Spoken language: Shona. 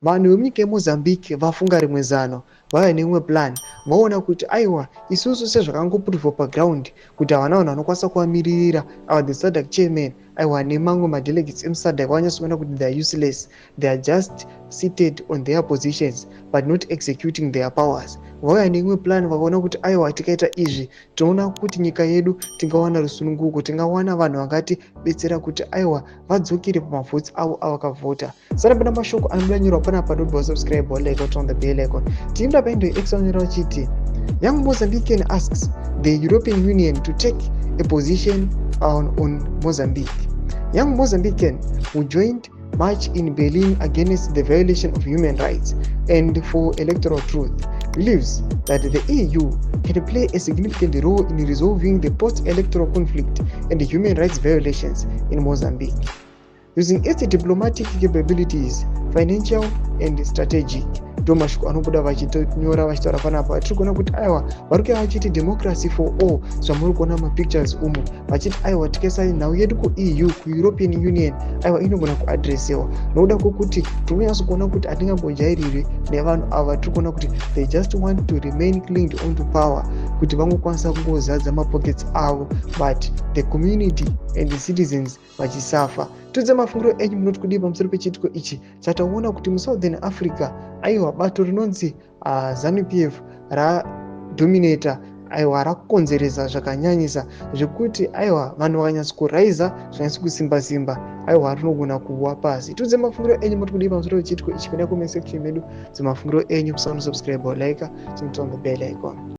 Vanhu vemunyika yeMozambique vafunga rimwe zano, vauya neimwe plan. Vaona kuti aiwa, isusu sezvakangopuruvhwa paground kuti havana vanhu vanokwanisa kuvamiririra, ava the SADC chairman, aiwa, nemamwe madelegates emuSADC, vanyatsoona kuti they are useless. They are just seated on their positions but not executing their powers. Vauya neimwe plan, vakaona kuti aiwa, tikaita izvi, tinoona kuti nyika yedu tingawana rusununguko, tingawana vanhu vangatibetsera kuti aiwa, vadzokere pamavhotsi avo avakavhota. Sarapena mashoko anobuda nyorwa panapa. Don't subscribe, like, on the bell icon. Tiimda paindo x vanyora vachiti, "Young Mozambican asks the European Union to take a position on Mozambique." Young Mozambican who joined march in Berlin against the violation of human rights and for electoral truth believes that the EU can play a significant role in resolving the post-electoral conflict and human rights violations in Mozambique using its diplomatic capabilities, financial and strategic. Ndo mashoko anobuda vachitonyora vachitaura panapa. Tiri kuona kuti aiwa, vari kuya vachiti "democracy for all", zvamuri kuona mapictures umo, vachiti aiwa, tikaisa nhau yedu kuEU, kuEuropean Union, aiwa, inogona kuadresewa, nokuda kwokuti tiri kunyatso kuona kuti hatingambojairirwi nevanhu ava. Tiri kuona kuti they just want to remain clinged onto power kuti vangokwanisa kungozadza mapockets avo, but the community and the citizens vachisafa. Tudze mafungiro enyu, munoti kudii pamusoro pechiitiko ichi chataona kuti muSouthern Africa, aiwa, bato rinonzi ZANU PF radominata, aiwa, rakonzeresa zvakanyanyisa, zvekuti aiwa, vanhu vakanyatso kuraiza zvanyatso kusimba simba, aiwa, rinogona kuwa pasi. Tudze mafungiro enyu, muri kudii pamusoro pechiitiko ichi? Kuenda comment section medu dzemafungiro enyu. Musanosubscribe, like, turn on the bell icon.